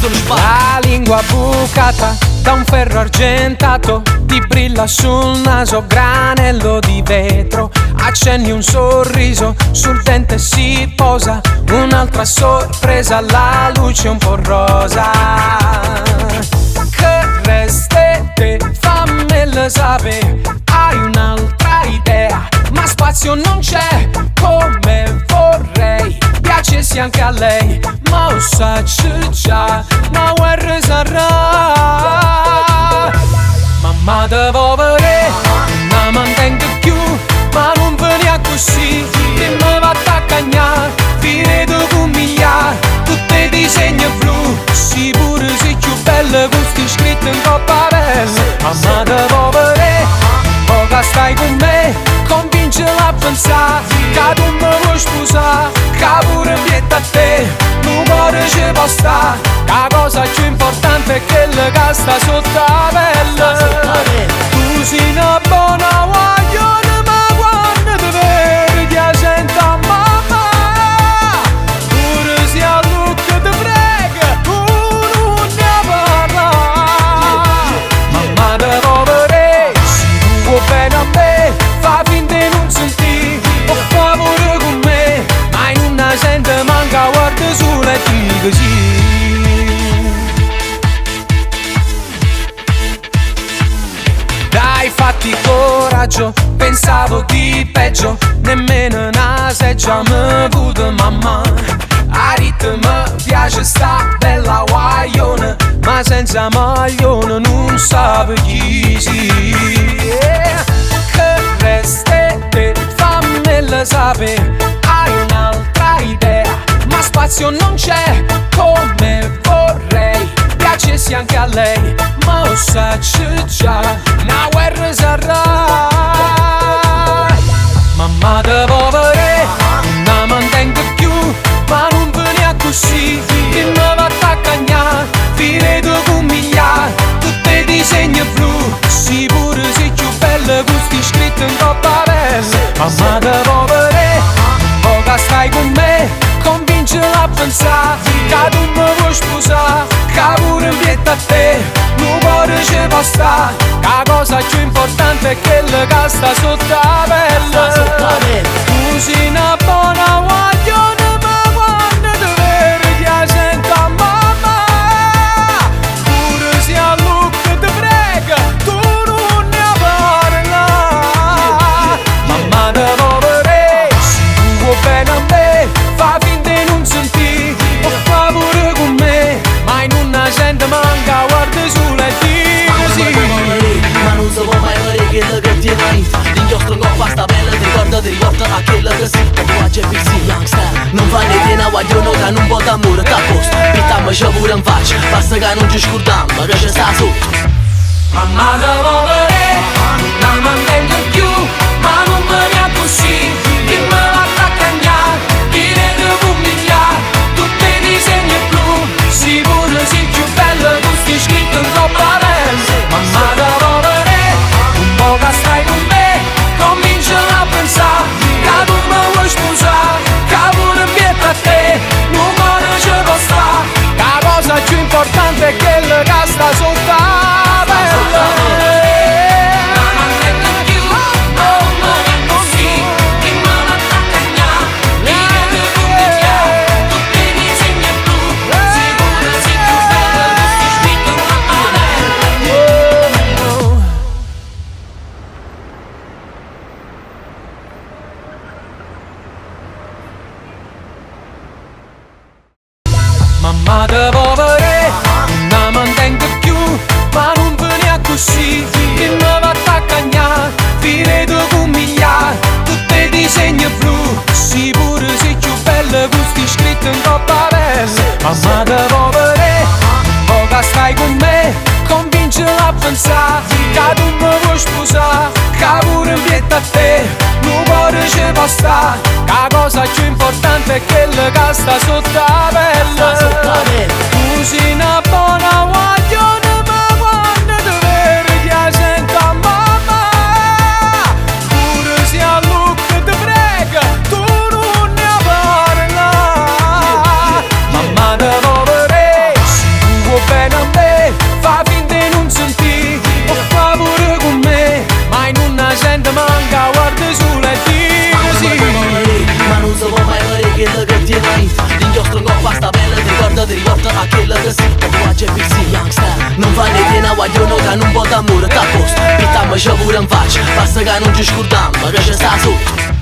Sono spacchi. La lingua bucata da un ferro argentato ti brilla sul naso, granello di vetro. Accenni un sorriso, sul dente si posa un'altra sorpresa, la luce un po' rosa. Che resta te, fammelo sapere, hai un'altra idea, ma spazio non c'è come vorrei. Piacessi anche a lei, ma lo sa già, una guerra sarà. Mamma te vo vedere, non mantengo più, ma non venia così, che mi va a cagnare, fine di umiliare, tutte i disegni blu, si pure si più bella, con sti scritti in coppa pelle. Mamma te vo vedere, poca stai con me, convincila a pensare, che tu mi vuoi sposare, che pure in pietà a te, non cuore ci può stare, che la cosa più importante è quella che sta sotto la pelle. Tu sei una buona guaglione, ma quando ti vedi ti sento a mamma, pure se a Lucca ti prega, tu non ne parla. Mamma te vo vedere, se tu vuoi bene a me, fa finta di non sentire, per favore con me, ma in una sente manca guarda solo e ti così. Dai, fatti coraggio, pensavo di peggio, nemmeno una seggia mi avuto mamma. A ritmo piace sta bella guaglione, ma senza maglione non sa chi sia. Che resta te, fammelo sapere, hai un'altra idea, ma spazio non c'è come vorrei. Piacessi anche a lei, ma lo sa già, una guerra sarà. Mamma te vo vedere, non mantengo più, ma non venia così, che mi va a cagnare, fine di umiliare, tutte i disegni blu, si pure si più bella, con sti scritti in coppa pelle. Mamma te vo vedere, poca stai con me, convincila a pensare, che tu mi vuoi sposare, che pure in pietà a te, non cuore ci può stare, che la cosa più importante è quella che sta sotto la pelle. Tu sei una buona guaglione, ma quando ti vedi ti sento a mamma, pure se a Lucca ti prega, tu non ne parla. Mamma te vo vedere, se tu vuoi bene a me, fa finta di non sentire, per favore con me, ma in una sente manca, guarda sulla e ti così. Ma non si può mai vedere quello che tiene dentro. L'inchiostro in coppa sta pelle, ti ricorda, ti riporta a quello che si tatuaggia e PC Youngster. Non fa niente una guaglione che non può d'amore, t'ha posto. Pittammoci pure in faccia, basta che non ci scordiamo che ci sta sotto. Mamma te vo vedere, non mantengo più, ma non me ne così, che me va a cagnare, fine di umiliare, tutti i disegni blu, si pure si più bella, con sti scritti in coppa pelle. Mamma te vo vedere, un po' che stai con me, comincia a pensare, che tu mi vuoi sposare, che pure in pietà a te, non cuore ci può stare, che la cosa più importante è quella che sta sotto la pelle. Mamma te vo vedere, non mantengo più, ma non venia così, che mi va a cagnare, fine di umiliare, tutti i disegni blu, si pure si più bella, con sti scritti in coppa pelle. Mamma te vo vedere, poca stai con me, convincila a pensare, che tu mi vuoi sposare, che pure in pietà a te, non cuore ci può stare, che la cosa più importante è quella che sta sotto la pelle. Tu sei una buona guaglione, ma quando ti vedi ti sento a mamma, pure se a Lucca ti prega, tu non ne parla. Mamma te vo vedere, se tu Tatuaggi e piercing, young style. Nun fa niente na guaglione che nun po' d'amore, t'apposta. Pittammoci pure in faccia, basta che non ci scordiamo che ci sta sotto.